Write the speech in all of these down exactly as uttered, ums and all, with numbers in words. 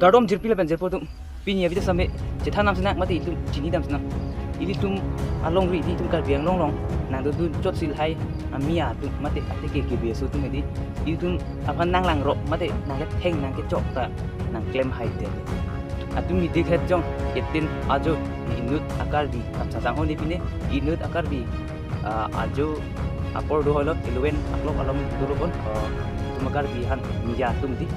Kardom jirpi lapen jirpo atum, pini avideo same chethan dam sinang mate itum chini dam sinang. Ilitum alongri, ilitum Karbi Anglong along nangdodun chotsi lahai amia atum mate athe ke K B S O atum hedi, ilitum aphan nanglang ro mate nangketheng nangkechok ta nangklem hai te. Atum midi khet jong etin ajo inut a-Karbi apsasang hone pine inut a-Karbi, ah, ajo apor do holo eleven o'clock along dolo pon, ah, itum a-Karbi han media atum di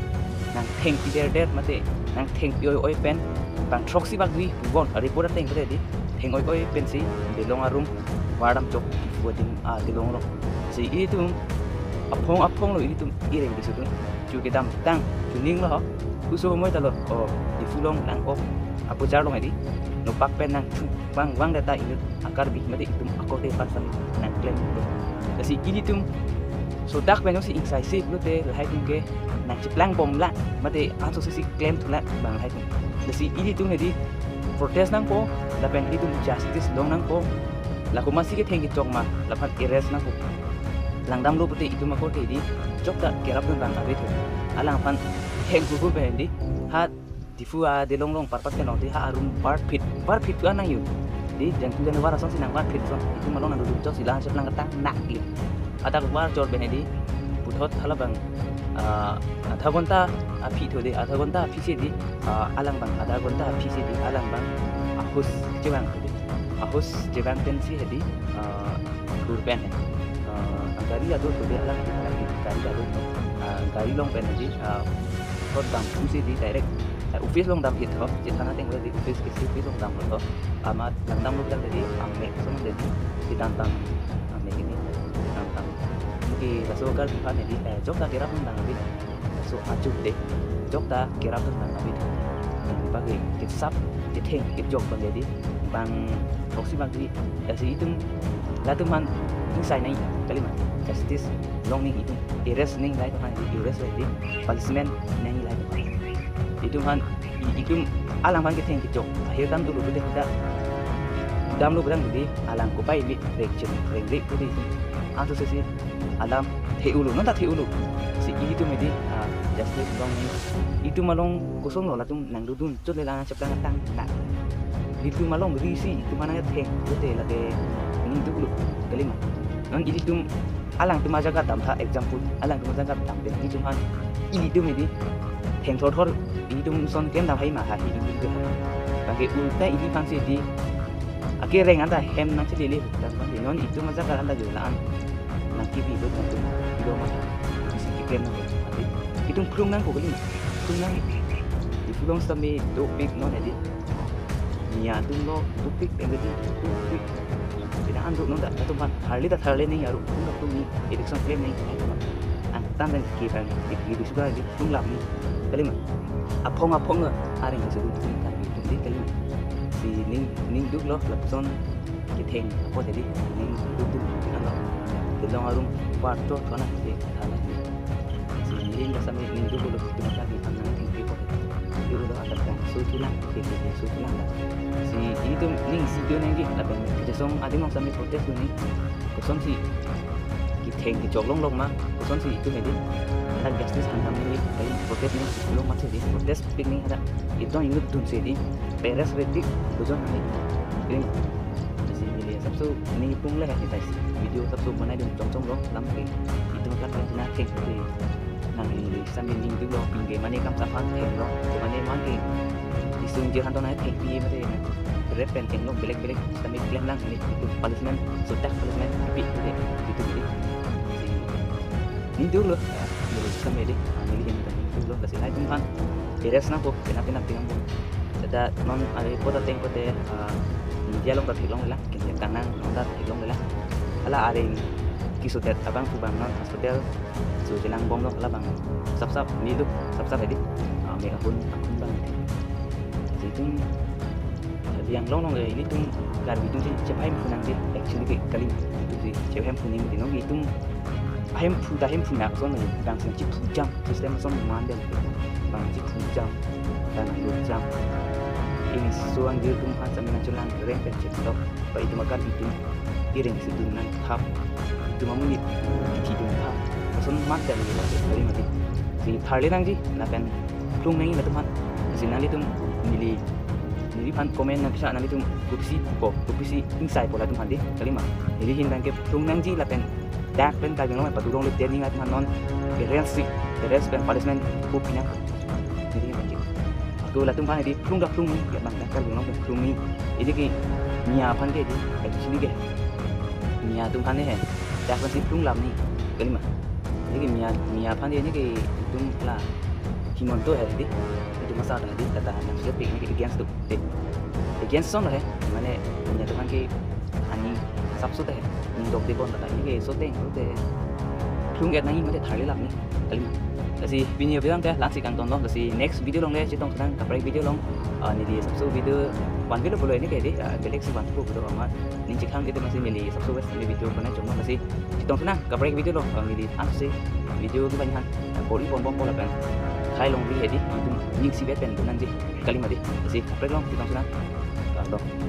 nangthengpi derder mate nangthengpi oi-oi pen bang throksi bak dui bon report ateng pute di theng oi-oi pensi Dilong arum vardam chok Diphu adim, ah, Dilong along. Si itum aphong aphong lo itum ireng bisudun. Chu kedamtang chuning lo ho. Kuso homoi ta lo, o, Diphu along lang ok apuchar along hedi nopak pen nangthu vang vang data inut a-Karbi mate itum akorte aphan sami nangklem lo. Lasi ilitum sodak pen si ingsai si pulote lahai atum ke nangcheplang bomlang mate ansose si klem thulang bang lahai atum. Lasi ilitum hedi protest nangpo lapen ilitum justice long nangpo. Lako masi ketheng kechok ma laphan arrest nangpo. Langdam lo pute itum akorte hedi chokta kerapdun bang ave thu. Alangphan thenghuhu pen hedi ha Diphu a-Dilong along parpat ke nong di ha arum varphit, varphit tu anang yu. Di jangtu jangvar asonsi nangvarphit ason itum along nangdodun chotsi la cheplang ketang nak di. Adak var chor pen hedi puthot halabang, ah, adha ghonta aphi thu di, adha ghonta aphi si di, ah, alangbang adha ghonta aphi si di alangbang ahus chevang thu di. Ahus chevang pensi hedi, ah, dur pen he. Ah, gari adur thu di alang, alang gari adur thu. Ah, gari along pen hedi, ah, thot dam pusi di direct, ah, office along dam hit ho. Chethan ateng di office ke office along dam ho. Amat langdam lo bilang hedi amek ason hedi, di tantan amek ini, di tantan. Mungkin laso Karbi aphan hedi, eh, chokta kerapdun bang ave. Laso achuk de chokta kerapdun bang ave. Bagi kesap ketheng kechok bang hedi bang throksi bak dui. Lasi itum latum aphan ingsai nangji kalima, justice long nangji, itum arrest nangji lahai atum aphan, arrest nangji, punishment nangji lahai atum aphan. Itum aphan i-, itum alangphan ketheng kechok ahir dam dolo pute kita dam lo pudang di alang kopai mi rek chen reng rek pute itum ansose si alam the-olo, non ta the-olo. Si itum hedi, ah, justice long nangji. Itum along koson lo latum nangdodun chot le la cheplang ketang nak. Itum alongri si itum aphan nangtheng pute lake ning duklo kalima. Non ilitum alangtum ajaga dam tha, example, alangtum ajaga dam pen itum aphan ilitum hedi theng thor thor itum ason klem dam hai ma ha hedi itum. Bangke ulta iliphan si di akereng anta hem nangchelele. Dan pasti non itum ajaga anta jo la-an nangkipi bet nangtum do ma ha. Isi keklem nang. Itum phlung nangpo kalima. Phlung nang. Diphu along sitame dopik non hedi. Mia atum lo dopik pen hedi dopik. Tina an do non ta latum aphan tharle ta tharle nangji aru phlung ta phlung nangji, election klem nangji. Angtan pen ke bang ke ke suka di phlung lap nangji kalima. Aphong aphong lo areng ke sedu tum kan di kalima. Si ning, ning duk lo lapuson ketheng apot hedi ning duk duk kan lo. Dilong arum var chor chor na ke thala ke. Si ning ka sami ning duk lo tu maka di phan nangthengpi apot. Duk lo akan kan so tulang ke ke so tulang. Si itum ning si do nangji lapen kejasong adim along sami protest nangji. Kosonsi ketheng kechok longlok ma, kosonsi itum hedi, hadak justice han dam nangji, kai protest nangji, long ma si di, protest pik nangji hadak, itum inut dunsi di, peres retik, bujon nangji. Krim. Isi neli sabso neli pung le hedi taisi, video sabso banai dun chong chong lo, lam ke, itum kan kan na thek ke, nangli sami ning duk lo, pingge mane kam saphan thek lo, mane mane, isung je han to na thekpi mate, rep pen thek lo, belek belek, sami klem lang neli, itum punishment, sodak punishment, pi, pi, pi, pi. Ning duk lo, ah, neli sami di, ah, neli hin ning duk lo, lasi lahai atum aphan, arrest nangpo, penap penap pi nangpo. Seta non ari pota teng pote, ah, media along ta theklong lela, kengkeng kanang, non ta theklong lela. Hala areng keso det abang pu bang non hospital, so chelang bom lo, hala bang sap sap, neli duk sap sap hedi, ah, me ahun, ahun bang. Itum, ah, Dilong along, eh, ilitum Karbi atum si chepahemphu nangji, actually ke kalima, itum si chepahemphu nangji, non itum ahemphu ta hemphu na ason nangji, bang si nangchephu jam, system ason mandel, bang chephu jam, ta nanglut jam. Inso angjir atum aphan sami nangchelang rem pen chepdok, ba itum a-Karbi atum ireng si dun nangthap, itum amonit kithi dun thap, ason mandel nangji, kalima di. Si tharle nangji, lapen phlung nangji latum aphan. Si nanglitum neli, neliphan comment nangpisa, nanglitum kopisi po, kopisi ingsai po latum aphan dei, kalima. Neli ahin abangke phlung nangji lapen dak pen Karbi Anglong patu longle te ning latum aphan non arrest si, arrest pen punishment ko pinang. Neli ahin abangke. Ako latum aphan dei phlung dak phlung ni, ya bang dak Karbi Anglong phlung ni. Neli ke Miya aphan ke dei, eh, sini ke. Miya atum aphan he. Dak aphan si phlung lam ni, kalima. Neli ke Miya, Miya aphan dei neli ke itum la Himanta he dei. Itum masa dah dei, kata nang sudah pik neli ke against tu. Dei. Against ason he, mane Miya atum aphan ke ani sapso he. Ning dok dei bon kata neli ke so teng, so te. Phlung et nangji mate tharli lam ni, kalima. Lasi pini video abang ke la-an si kangton lo, lasi next video along le chetong tha nang kaprek video along, ah, neli sapso video van video pulo neli ke dei, ah, galaxy van video amat. Ning chikhang ite masi neli sapso wes neli video kona chom lo, lasi chetong tha nang kaprek video along, ah, neli an si video kevan aphan, ah, bor-i pon bom po lapen. Khai longri he dei, itum ning isivet pen dun nangji, kalima dei, lasi kaprek along chetong tha nang, ah, to.